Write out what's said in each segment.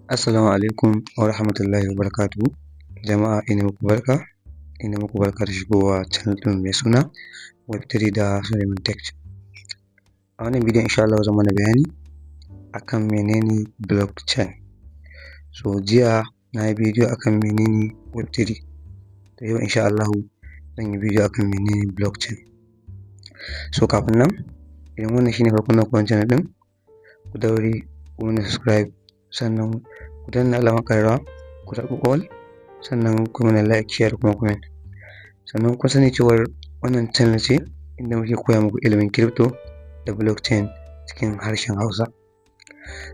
Assalamu alaikum wa rahmatullahi wa barakatuhu. Jama'a, ina muku barka, ina muku barka da shigowa channel ɗin mai suna Web3 da Suleiman Tech. A wannan bidiyon, insha Allahu, zan mana bayani akan menene blockchain. So jiya na yi bidiyo akan menene Web3, to yau insha Allahu zan yi bidiyo akan menene blockchain. So kafin nan, idan wannan shine farkon zuwan ku wannan channel ɗin, ku daure ku mana subscribe, sannan ku danna alamar ƙararrawa, ku zaɓi all, sannan ku mana like, share da kuma comment. Sannan kun sani cewar wannan channel ce inda muke koya muku ilimin crypto da blockchain cikin harshen Hausa.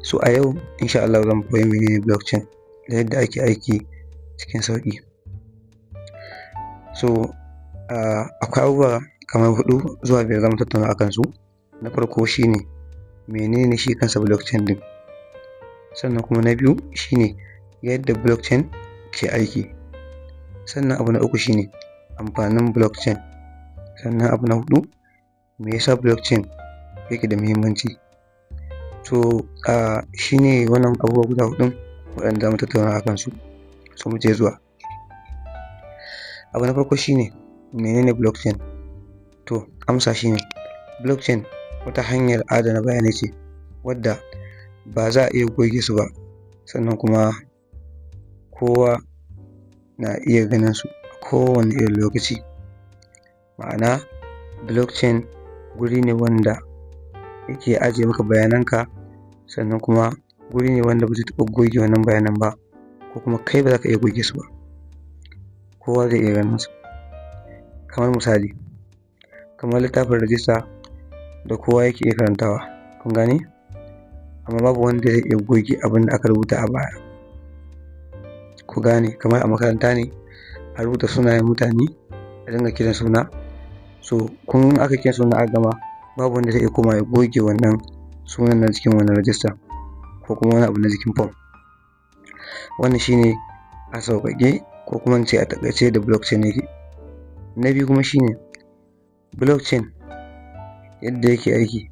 So a yau insha Allahu zamu koyi menene blockchain da yadda ake aiki cikin sauƙi. So akwai abubuwa kamar huɗu zuwa biyar zamu tattauna akan su. Na farko shine menene shi kansa blockchain ɗin? Sannan kuma na biyu shine yadda blockchain ke aiki. Sannan abu na uku shine amfanin blockchain. Sannan abu na huɗu, me yasa blockchain yake da muhimmanci? To shine wannan abubuwa guda huɗun waɗanda zamu tattauna akan su. So mu je zuwa. Abu na farko shine menene blockchain? To amsa shine blockchain wata hanyar adana bayanai ce wadda ba za a iya goge su ba, sannan kuma kowa na iya ganin su a kowane irin lokaci. Ma'ana, blockchain guri ne wanda yake ajiye maka bayanan ka, sannan kuma guri ne wanda ba zai taɓa goge wannan bayanan ba, ko kuma kai ba za ka iya goge su ba. Kowa zai iya ganin su. Kamar misali, kamar littafin rajista da kowa yake iya karantawa, kun gane? Amma babu wanda zai iya goge abin da aka rubuta a baya. Ku gane, kamar a makaranta ne a rubuta sunayen mutane, a dinga kiran suna. So kun aka kira suna aka gama, babu wanda zai iya komawa ya goge wannan sunan na cikin wannan rajista ko kuma wani abu na jikin form. Wannan shine a sauƙaƙe, ko kuma in ce a taƙaice, da blockchain yake. Na biyu kuma shine blockchain yadda yake aiki.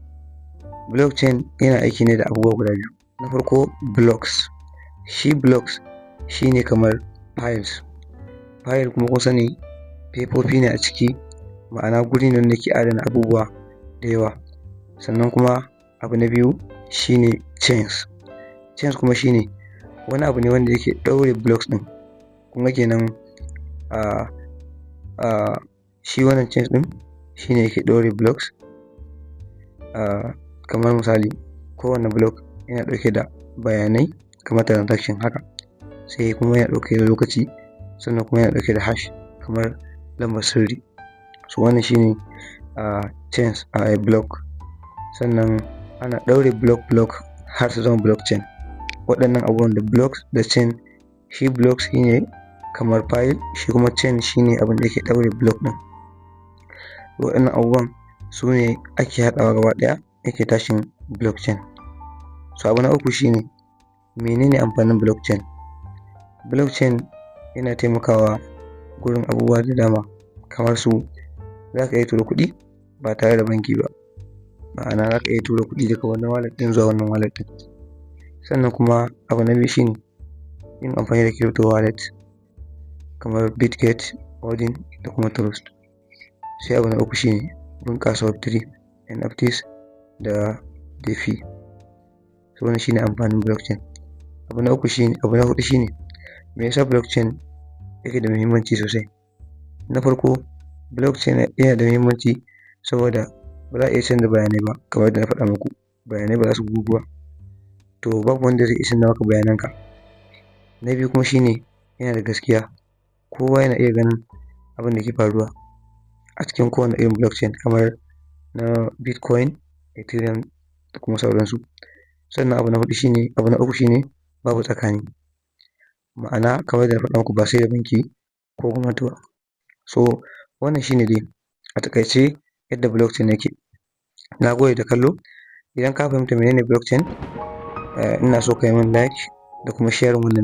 Blockchain yana aiki ne da abubuwa guda biyu. Na farko, blocks. Shi blocks shine kamar files. File kuma kun sani fefofi ne a ciki, ma'ana guri ne wanda yake adana abubuwa da yawa. Sannan kuma abu na biyu shine chains. Chains kuma shine wani abu ne wanda yake ɗaure blocks ɗin. Kun ga kenan shi wannan chains ɗin shine yake ɗaure blocks. Kamar misali, kowane block yana ɗauke da bayanai kamar transaction haka, sai kuma yana ɗauke da lokaci, sannan kuma yana ɗauke da hash kamar lambar sirri. So wannan shine chains a block. Sannan ana ɗaure block block har su zama blockchain. Waɗannan abubuwan da blocks da chain, shi blocks shine kamar file, shi kuma chain shine abin da yake ɗaure block ɗin. Waɗannan abubuwan su ne ake haɗawa gaba ɗaya yake tashin blockchain. So abu na uku shine menene amfanin blockchain? Blockchain yana taimakawa gurin abubuwa da dama, kamar su za ka iya tura kuɗi ba tare da banki ba, ma'ana za ka iya tura kuɗi daga wannan wallet ɗin zuwa wannan wallet ɗin. Sannan kuma abu na biyu shine yin amfani da crypto wallet kamar Bitget, Odin da kuma Trust. Sai abu na uku shine bunƙasa Web3, NFTs da DeFi. So wannan shine amfanin blockchain. Abu na uku shine, abu na huɗu shine me yasa blockchain yake da muhimmanci sosai? Na farko, blockchain yana da muhimmanci saboda ba za a iya canza bayanai ba. Kamar yadda na faɗa muku, bayanai ba za su gogu ba, to babu wanda zai iya canza maka bayananka. Na biyu kuma shine yana da gaskiya, kowa yana iya ganin abin da ke faruwa a cikin kowane irin blockchain kamar na Bitcoin, Ethereum da kuma sauransu. Sannan abu na huɗu shine, abu na uku shine babu tsakani, ma'ana kamar yadda na faɗa muku, ba sai da banki ko gwamnati ba. So wannan shine dai a taƙaice yadda blockchain yake. Na gode da kallo. Idan ka fahimta menene blockchain, ina so ka yi min like da kuma sharing wannan.